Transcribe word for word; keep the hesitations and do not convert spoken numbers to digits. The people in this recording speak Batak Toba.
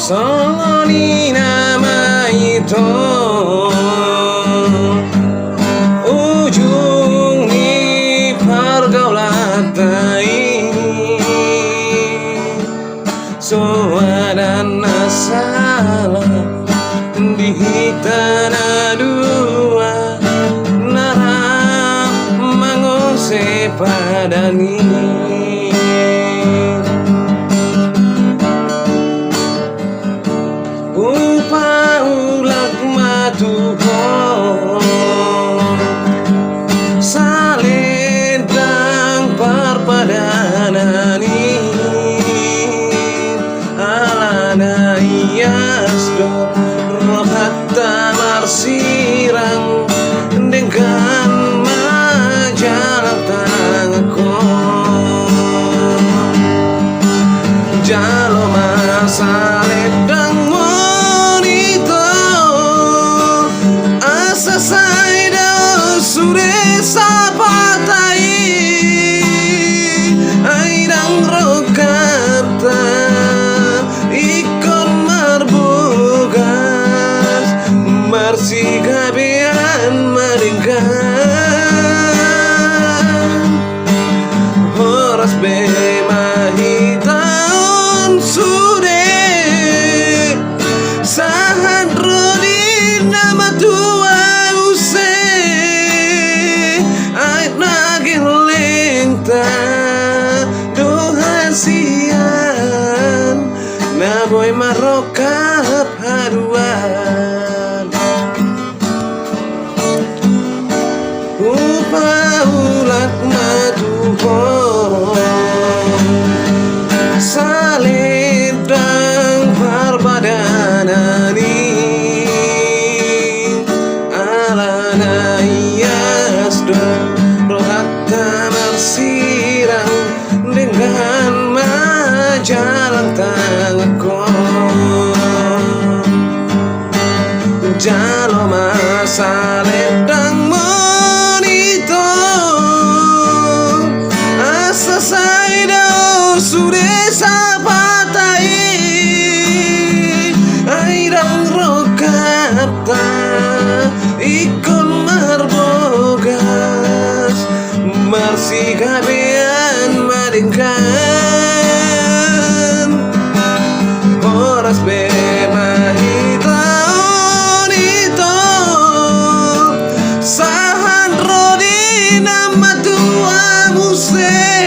Songon i nama ito ujung ni pargaulanta i. So ada na sala di hita na dua na ra mangose padan i. Hupaulak ma tu ho salendang parpadanan i. Alana ias do rohanta marsirang denggan ma jalang tanganhon. Jalo ma salendangmon ito asa sai dao sude sapata i. Ai ndang rongkapta ingkon marbogas marsigabean ma denggan. Horas be ma hita on sude sahat ro di na matua muse. Ai na gellengta do hasian na boi marrongkap haduan. Hupaulak ma tu ho salendang parpadanan i. Alana ias do rohanta marsirang denggan ma jalang tanganhon. Jalo ma salendangmon ito asa sai dao sude sapata i. Ai ndang rongkapta ingkon marbogas marsigabean ma denggan. Horas be ma hita on ito sahat ro di na matua muse.